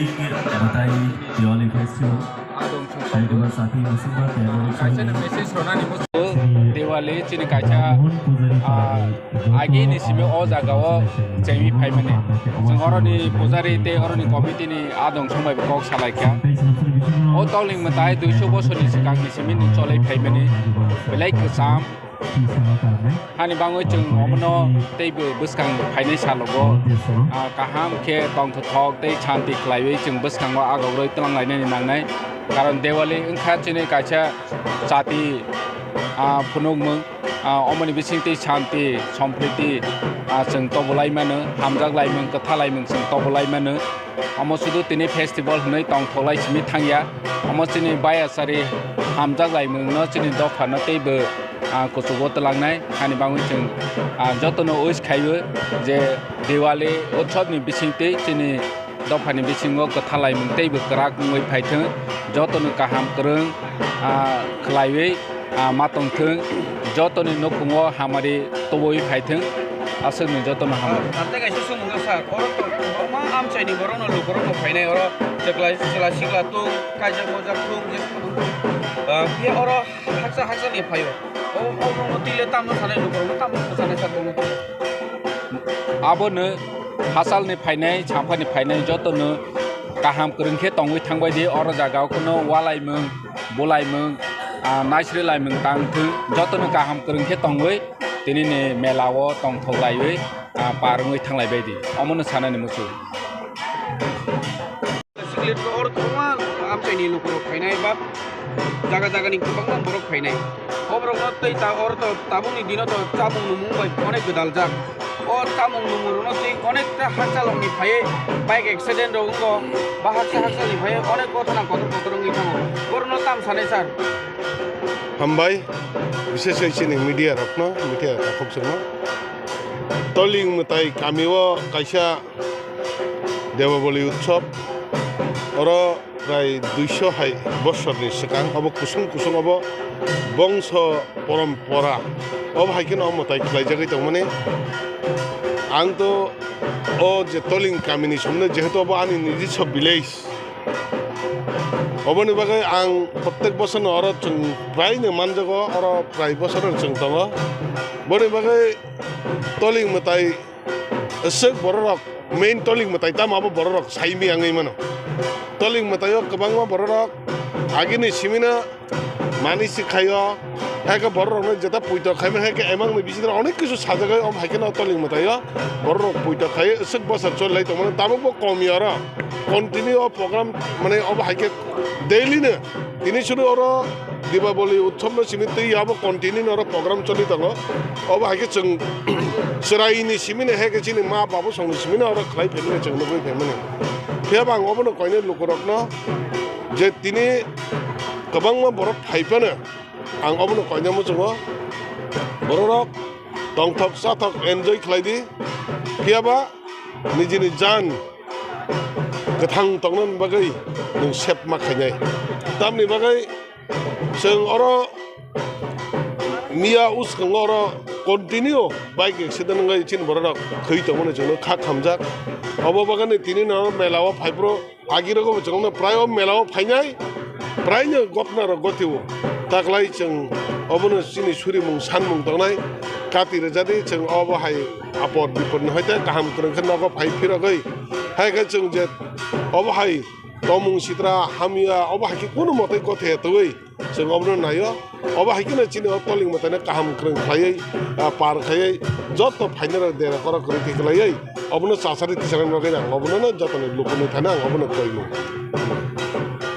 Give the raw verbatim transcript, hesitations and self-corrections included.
Batai Diwali Festival. Adong sung Hai keba sati musimba tebo kaisa ni message rwnani muchungo Diwali chini kaisa, ah, agi ni simi o jaga o chengwi phaimani. Chwng oroni pujari tei oroni committee ni adong sung bai kok salaikha. O tolning mwtai duiso bosorni swkangni simi ni cholwi phaimani. Belai kwcham. Hani bangwi chwng omono teibo bwskang phainai salogo, ah, kaham khe tongthothok tei shanti khlaiwi chwng bwskango agogrwi twlang lainani nangnai. Karon Diwali wngkha chini kaisa chati, ah, phunukmung, ah, omoni bisingtwi shanti, sompriti, ah, chwng tobulai mano, hamjak laimung, kwtha laimung chwng tobulai mano. Omo sudu tini festival hwnwi tongthoklai simi thangya. Omo chini bayasari hamjak laimungno chini dophano teibo, ah, kuchugo twlangnai. Hani bangwi chwng, ah, jotono wish khaio je Diwali utsobni bisingtwi chini dophani bisingo kwtha laimung teibo kwrak wngwi phaithwng. Jotono kaham kwrwng, ah, khlaiwi ah, ma tongthwng, jotoni nukhungo hamari tubui phaithwng, aswkni jotono hamari. Ah, tei kaisa swngmung khe sir, oro to kwbangma amchaini borokno lukurokno phainai, oro chwla, chwla sikla tung, kaijak bojak tung, je, ah, phiya oro haksa haksani phaio. O, o, o, twi le tamno sanai lukurokno, tamno sanai sir, bono. Abono hachalni phainai, champhani phainai jotono kaham kwrwng khe tongwi thangbai di, oro jaga o kheno walaimung, bulaimung, ah, naisri laimung tang thung, jotono kaham kwrwng khe tongwi tini ni mela o tongthok laiwi, ah, par wngwi thanglai bai di, omono sanani muchung. Siklet oro kwbangma amchaini lukurok phainai ba jaga jagani kwbangma borok phainai. O borokno tei ta oro to tabukni dino to chamung numung bai onek gwdaljak. O chamung numung rokno tei onekta hakchalokni phaiwi bike accident rok wngo ba haksa hakchalokni phaiwi onek gothana kotor kotor wngwi thango. Borokno tam sanai sir? Hambai, bisesoi chini media rokno, media takhuk chwngno. Toling mwtai kami o kaisa Debabali Utsob, oro prai duiso hai bosorni swkang, obo kusung kusung, obo bongso porompora, obo hai kheno omo tai khlaijagwi tongmani. Ang to o je Toling kamini somno, jehetu obo ani nijiswa village, oboni bagwi ang prottek bosorno oro chwng praino manjago, oro prai bosorno chwng tongo. Boni bagwi Toling mwtai Aswk bororok main Toling mwtai tamo abo bororok saimi wngwi mano. Toling mwtaio kwbangma bororok agini simino manwi swkhaio, haikhe bororokno jeta puito khaimani, haikhe emangni bisingtwi onek kisu sajagwi, om haikheno Toling mwtaio bororok puito khaiwi aswk bwswk choli lai tongmani, tabukbo komi oro continue o program, mane obo haikhe daily no. Tini suru oro Dibaboli utsob no simi twi abo continue no oro program choli tongo. Obo hai khe chwng chwrai ni simi no, hai khe chini ma babu song ni simi no oro khlai phaimani, chwng nugwi phaimani. Phiya bo ang obo no koinai lukurok no je tini kwbangma borok phai phano ang obo no koinai muchungo. Borok rok tongthok chathok enjoy khlai di. Phiya ba nijini jan kwthang tongnani bagwi nwng sep ma khainai. Tamni bagwi chwng oro miya uskango oro continue bike accident wngwi chini borok rok thwi tongmani chwngno kha khamjak. Obo bagwi tini no mela o phaiphuru agi rogo bo chwngno prai o mela o phainai, prai no gotna rok gotio. Taklai chwng obono chini surimung sanmung tongnai, kati rwjadi chwng obo hai apod bipod ni hoite kaham kwrwng khe nogo phai phirogwi. Hai khe chwng je obo hai tomung sitra hamya obo hai khe kunu mote gothe twi chwng obono naio. Obo hai kheno chini o Toling mwtaino kaham kwrwng khlaiwi, ah, par khaiwi joto phainai rok dera khoro kwrwi khe khlaiwi obono chasari tisarani bagwi ang obono no jotoni lukurokni thani ang obono koimung.